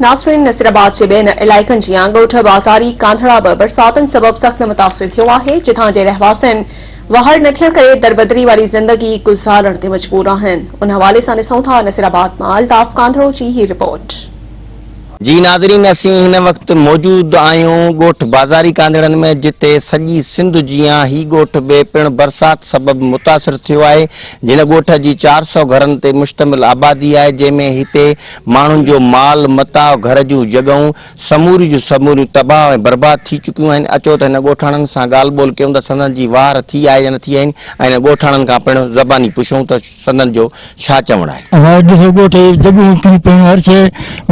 ناصرين نصيرآباد جي ٻين علائقن جيان ڳوٺ بازاري ڪانڌڙا به برساتن سبب سخت متاثر ٿيو آهي، جتان جي رهواسين واهر نه ٿيڻ ڪري دربدري واري زندگي گذارڻ تي مجبور آهن. ان حوالي سان ڏسون ٿا نصيرآباد مان الطاف ڪانڌڙو جي هي رپورٽ. جي ناظرين اسين هن وقت موجود آهيون ڳوٺ بازاري ڪانڌڙن ۾ جتي سڄي سنڌ جيان هي ڳوٺ به پڻ برسات سبب متاثر ٿيو آهي جن ڳوٺ جي 400 گهرن تي مشتمل آبادي آهي جنهن ۾ هتي ماڻهن جو مال متاع گهر جون جڳهون سموريون جون سموريون تباهه ۽ برباد ٿي چڪيون آهن، اچو ته هن ڳوٺاڻن سان ڳالهه ٻولهه ڪيون ته سندن جي واهر ٿي آهي يا نه ٿي آهن ۽ هن ڳوٺاڻن کان پڻ زباني پڇون ته سندن جو ڇا چوڻ آهي. اوهان ڏسو ڳوٺ جي جڳهيون ڪري پيون هر شيء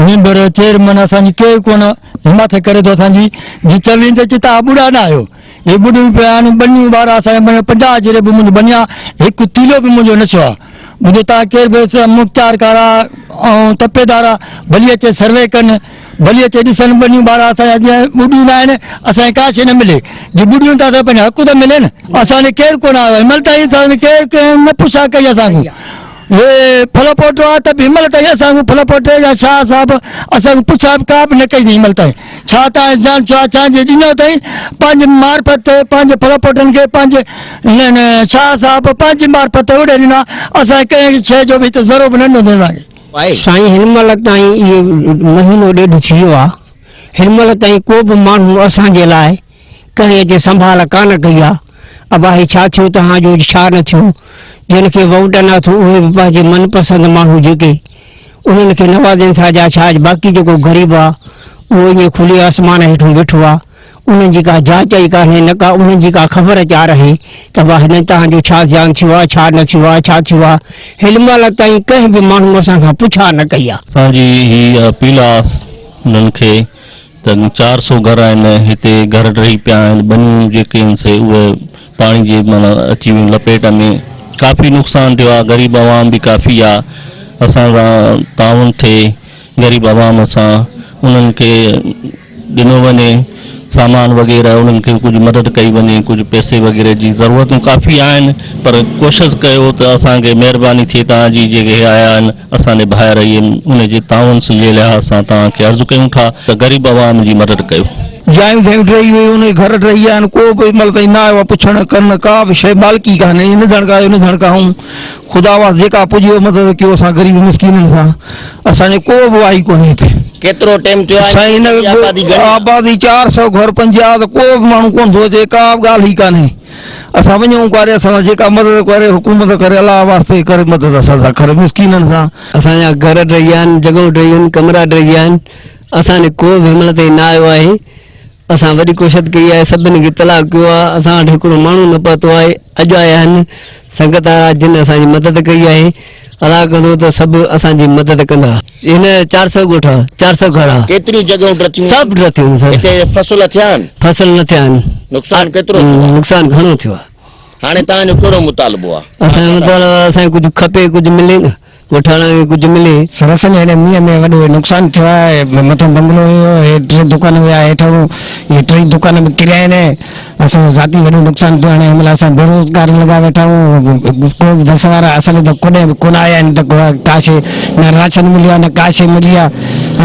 ميمبر چيئرمن اسان جي ڪير ڪونه حمايت ڪري ٿو اسان جي جي چوين ته چي توهان ٻڏا نه آهيو هي ٻڏيون پيا آهن ٻنيون ٻار اسان جا بڻيا 50 جريب منهنجو ٻني آهي هڪ تيلو به منهنجو نه ٿيو آهي منهنجو توهان ڪير به مختيارڪار آهي ۽ تپيدار آهي ڀلي اچي سروي ڪن ڀلي اچي ڏسن ٻنيون ٻار اسان جا جيئن ٻڏيون نه آهن اسان کي ڪا شيء نه ملي جي ٻڏيون ٿا ته پنهنجو حق ته ملي نه اسان کي ڪير ڪونه آيو هن مهل تائين اسان کي ڪير ڪنهن نه پڇا ڪئي اسان کان هي ڦلپوٽو آهي ته به هن مهل تائين اسان کان ڦلپوٽي يا شاهه صاحب اسان کان پڇا به ڪا به نه ڪئي اٿئي هن مهل تائين ڇا تان زيان ڇا ڇا جي ڏنو اٿئي پنهنجي معرفت پنهنجي ڦلپوٽن کي پنهنجي شاهه صاحب پنهنجي معرفت اوڏي ڏنا اسان کي ڪنهن شيء جو به هتي ذرو به نه ڏنو اٿئي اسان کي. سائين هن مهل تائين اهو مهينو ڏيڍ ٿي ويو آ هن مهل تائين ڪو به ماڻهو اسان جي لاء ڪنهن اچي سنڀال ڪانه ڪئي آ ابا هي ڇا ٿيو توهان جو ڇا نه ٿيو جن کي ووٽ نه اٿو اهي به پنهنجي من پسند ماڻهو جيڪي انهن کي نوازين ٿا جا ڇا باقي جيڪو غريب آ اهو ائين کلي آسمان هيٺون ويٺو آ انهن جي ڪا جاچ ئي ڪانهي نه ڪا انهن جي ڪا خبر چار آهي ته ڀا هن توهان جو ڇا زيان ٿيو آ ڇا نه ٿيو آ ڇا ٿيو آ هن مهل تائين ڪنهن به ماڻهو اسان کان پڇا نه ڪئي آ. اسان جي هي اپيل آ انهن کي ته 400 گهر آهن هتي گهر ڊهي پيا آهن ٻنيون جيڪي آهن سي اهي پاڻي جي معنيٰ اچي ويون لپيٽ ۾ ڪافي نقصان ٿيو آ غريب عوام به ڪافي آ اسان سان تعاون ٿئي غريب عوام سان انهن کي ڏنو وڃي سامان وغيره انهن کي ڪجهه مدد ڪئي وڃي ڪجهه پئسي وغيره جي ضرورتون ڪافي آهن پر ڪوشش ڪيو ته اسان کي مهرباني ٿئي توهان جي جيڪي آيا آهن اسان جي ڀائر اهي ان جي تعاون جي لحاظ سان توهان کي عرض ڪيون ٿا ته غريب عوام جي مدد ڪيو. جايون جايون ڊهي ويون آهن گهر ڊهي ويا آهن ڪو به هن مهل تائين نه آيو آهي پڇڻ ڪرڻ ڪا به شيء مالڪي ڪانهي نڌڻڪا آهيو نڌڻڪا آهيون خدا واسطي جيڪا پڄيو مدد ڪيو اسان غريب مسڪينن سان اسان جو ڪو به واهي ڪونهي هتي. ڪيترو ٽيم ٿيو آهي سائين هن آبادي گهڻي آهي؟ آبادي 400 گهر 50 ته ڪو به ماڻهو ڪونه ٿو اچي ڪا به ڳالهه ئي ڪانهي اسان وڃون ڪاري اسان سان جيڪا مدد ڪري حڪومت ڪري الله واسطي ڪري مدد اسان سان ڪري مسڪينن سان. اسان جا گهر ڊهي ويا آهن جڳهون ڊهي ويون آهن ڪمرا ڊهي ويا آهن اسان ڏي ڪو به هن مهل تائين نه آيو آهي اسان وڏي ڪوشت ڪئي آهي سڀني کي اطلاع ڪيو آهي اسان وٽ هڪڙو ماڻهو نه پهتو آهي اڄ آيا آهن سنگت وارا جن اسان جي مدد ڪئي آهي الله ڪندو ته سڀ اسان جي مدد ڪندا. هن 400 ڳوٺ آ 400 گهر آ. ڪيتريون جڳهيون ڊٿيون؟ سڀ ڊٿيون سر. هتي فصل ٿيا آهن؟ فصل نه ٿيا آهن. نقصان ڪيترو ٿيو آ؟ نقصان گهڻو ٿيو آ. هاڻي توهان جو ڪهڙو مطالبو آ؟ اسان جو مطالبو آ اسان کي ڪجهه کپي ڪجهه ملي نه. ڳوٺاڻن کي ڪجهه ملي. سر اسان جي هن مينهن ۾ وڏو نقصان ٿيو آهي مٿو بنگلو هيو هي ٽي دڪان هيا هيٺ اهي ٽئي دڪان به ڪريا آهن اسان جو ذاتي وڏو نقصان ٿيو هاڻي هن مهل اسان بيروزگار لڳا ويٺا آهيون ڪو به وس وارا اسان جي ته ڪڏهن به ڪونه آيا آهن ته ڪا شي نه راشن مليو آهي نه ڪا شي ملي آهي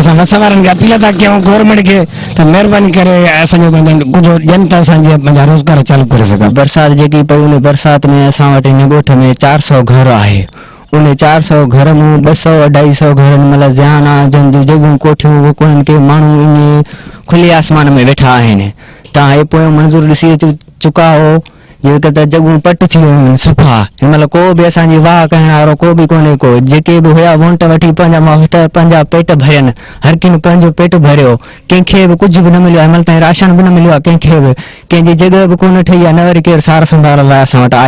اسان وس وارن کي اپيل ٿا ڪيون گورنمينٽ کي ته مهرباني ڪري اسان جو ڪجهه ڏين ته اسان جيئن پنهنجا روزگار چالو ڪري سگهون. برسات جيڪي پئي ان برسات ۾ اسان وٽ هن ڳوٺ ۾ 400 گهر آهي ان 400 گهر مون 200 اڍائي سئو گهرن مطلب زيان آ جن جون جڳهيون ڪوٺيون به ڪونهن ڪي ماڻهو ائين کلي آسمان ۾ ويٺا آهن تان هي پويون منظر ڏسي چڪا هو جيڪي ته جڳهيون پٽ ٿي ويون آهن صفا هن مهل ڪو به اسان جي واهه ڪرڻ وارو ڪو به ڪونهي ڪو جيڪي به هيا وونٽ وٺي پنهنجا مفت پنهنجا پيٽ ڀرين هر ڪنهن پنهنجو پيٽ ڀريو ڪنهن کي به ڪجهه به نه مليو آهي هن مهل تائين راشن به نه مليو آهي ڪنهن کي به ڪنهن جي جڳهه به ڪونه ٺهي آهي نه وري ڪير سار سنڀال لاء اسان وٽ آيو.